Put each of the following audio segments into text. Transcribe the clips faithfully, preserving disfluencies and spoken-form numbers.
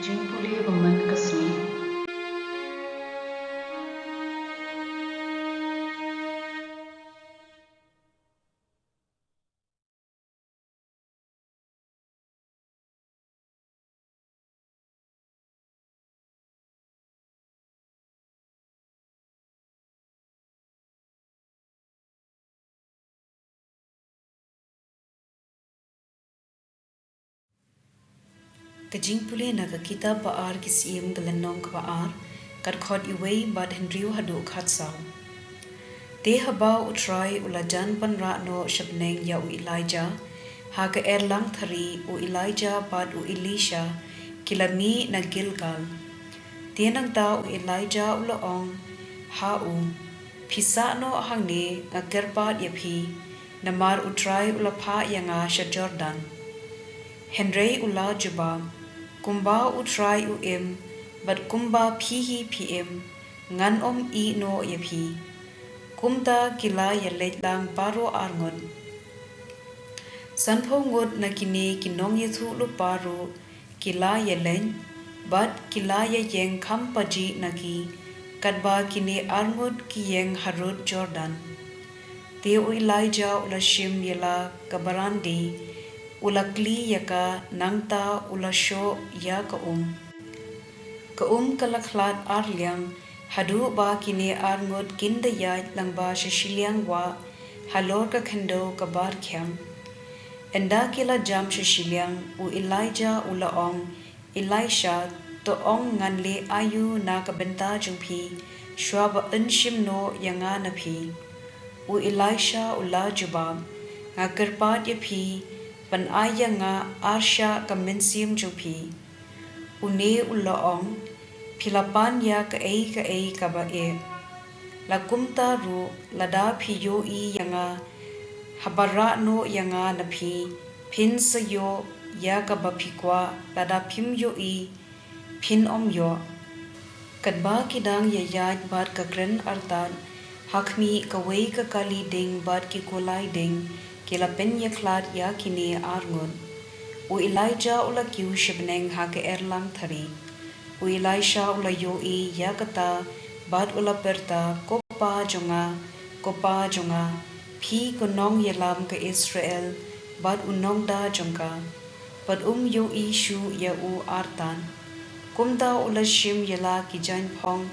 Jingpule ba man ka sngi. Ka jingpule na ka kitab Ba Ar Ki Syiem, ka lynnong kaba ar, ka dkhot uwei bad hynriew haduh khatsaw. Te haba U Trai u la jan ban rah noh sha bneng ïa u Elijah ha ka erlang thari, u Elijah bad u Elisha ki la mih na Gilgal. Te nangta u Elijah u la ong ha u, phi sah noh hangne, nga kyrpad ïa phi, namar U Trai u la phah ïa nga sha Jordan. Hynrei u la jubab, kumba U Trai u im bad kumba phi hi phi im, ngan ym ïeh noh ïa phi. Kumta ki la ïaleit lang baroh arngut. Sanphew ngut na kine ki nongïathuhlypa ruh ki la ïaleit bad ki la ïaïeng kham pajih na ki, katba kine arngut ki ïeng harud Jordan. Te u Elijah u la shim ïa la ka barandi, u la kli ïa ka, nangta u la shoh ïa ka um. Ka um ka la khlad ar liang, haduh ba kine arngut kin da ïaid lyngba sha shiliang wah halor ka khyndew kaba rkhiang. Ynda ki la jam sha shiliang, u Elijah u la ong, Elisha, to ong ngan leh aïu na ka bynta jong phi, shuwa ba yn shim noh ïa nga na phi. U Elisha u la jubab, nga kyrpad ïa phi, pynai ïa nga arshah ka mynsiem jong phi. Une u la ong, phi la pan ïa kaei kaei kaba eh. La kumta ruh, lada phi ïohi ïa nga haba rah noh ïa nga na phi, phin sa ïoh ïa kaba phi kwah, lada phim ïohi, phin ym ïoh. Katba ki dang ïaïaid bad ka kren artat, ha khmih, kawei ka kali ding bad ki kulai ding ki la pynïakhlad ïa kine arngut. U Elijah u la kiew sha bneng ha ka erlang thari. U Elisha u la ïohi ïa kata bad u la pyrta, ko Pa jong nga, ko Pa jong nga, phi ko nongïalam ka Israel bad u nongda jong ka. Bad um ïohi shuh ïa u artat. Kumta u la shim ïa la ki jaiñphong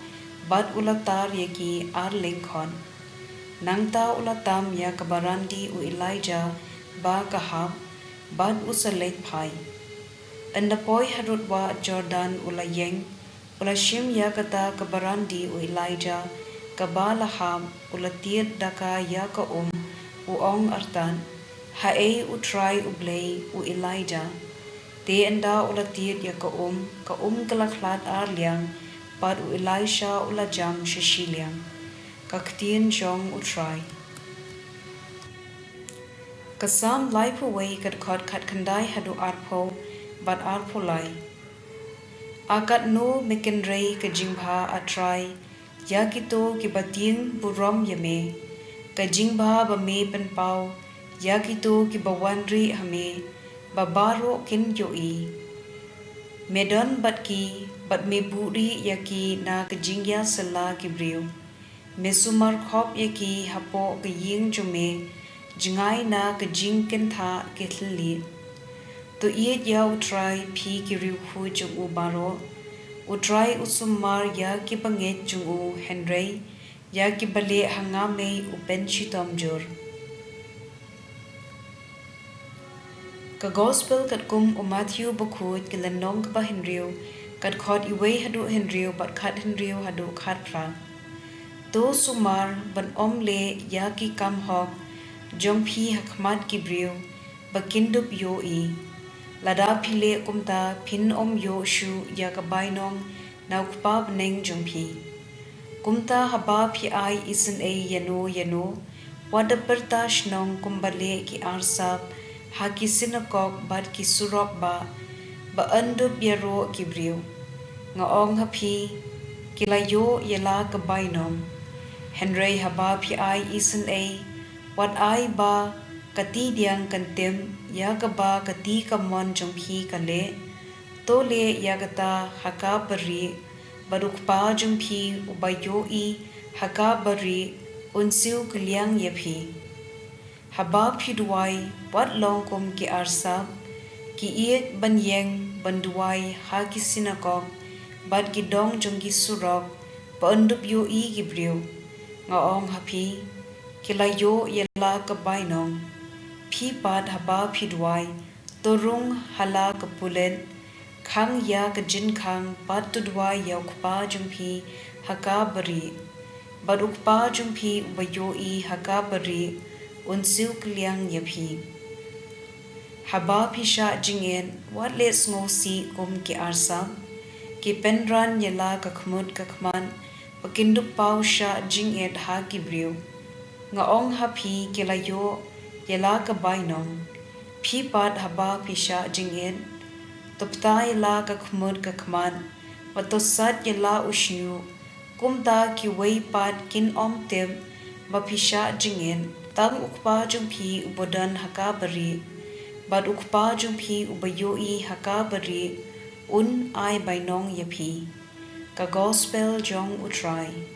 bad u la tar ïa ki ar lyngkhot. Nangta u la tam ïa ka barandi u Elijah ba ka hap, bad u sa leit phai. Ynda poi harud wah Jordan u la ïeng, u la shim ïa kata ka barandi u Elijah kaba la hap, u la tied da ka ïa ka um, u ong artat, haei U Trai U Blei u Elijah. Te ynda u la tied ïa ka um, ka um ka la khlad ar liang, bad u Elisha u la jam sha shiliang. Ka ktien jong U Trai. Ka Salm laiphew wei, ka dkhot khatkhyndai haduh arphew bad arphew lai. A katno me kynrei ka jingbha, A Trai, ïa kito kiba tieng burom ïa me, ka jingbha ba me pynpaw ïa kito kiba wan rieh ha me, ba baroh kin ïohi. Me don bad ki, bad me buhrieh ïa ki na ka jingïasylla ki briew. Me sumar khop ïa ki hapoh ka ïing jong me, jngai na ka jingkynthah ki thylliej. To ïeit ïa U Trai, phi ki riewkhuid jong u baroh. U Trai u sumar ïa ki bangeit jong u, hynrei ïa ki baleh ha nga mei u pynshitom jur. Ka Gospel katkum u Matthew bakhuid, ka lynnong kaba hynriew, ka dkhot uwei haduh hynriew bad khathynriew haduh khatphra. To sumar ban ym leh ïa ki kam hok jong phi ha khmat ki briew, ba kin dup ïohi. Lada phi leh kumta, phin ym ïoh shuh ïa ka bainong na u Kpa bneng jong phi. Kumta haba phi ai isynei ïano ïano, wat da pyrta shnong kumba leh ki arsap ha ki synagog bad ki surok bah, ba yn dup ïaroh ki briew. Nga ong ha phi, ki la ïoh ïa la ka bainong. Hynrei haba phi ai isynei, wat ai ba ka ti diang kan tim ïa kaba ka ti kamon jong phi ka leh. To leh ïa kata ha ka barieh, bad U Kpa jong phi uba ïohi ha ka barieh un siew kylliang ïa phi. Haba phi duwai, wat long kum ki arsap, ki ïeit ban ïeng ban duwai ha ki synagog bad ki dong jong ki surok, ba yn dup ïohi ki briew. Nga ong ha phi, ki la ïoh ïa la ka bainong. Phi pat haba phi duwai, to rung ha la ka pulit, khang ïa ka jingkhang bad to duwai ïa U Kpa jong phi ha ka barieh. Bad U Kpa jong phi uba ïohi ha ka barieh un siew kylliang ïa phi. Haba phi shah jingit, wat leh sngewsih kum ki arsap. Ki pynran ïa la ka khmut ka khmat, ba kin dup paw shah jingit ha ki briew. Nga ong ha phi, ki la ïoh ïa la ka bainong. Phi pat haba phi shah jingit, to pta ïa la ka khmut ka khmat, bad to sat ïa la u shñiuh. Kumta kiwei pat kin ym tip ba phi shah jingit, tang U Kpa jong phi uba don ha ka barieh. Bad U Kpa jong phi uba ïohi ha ka barieh un ai bainong ïa phi. Ka Gospel jong U Trai.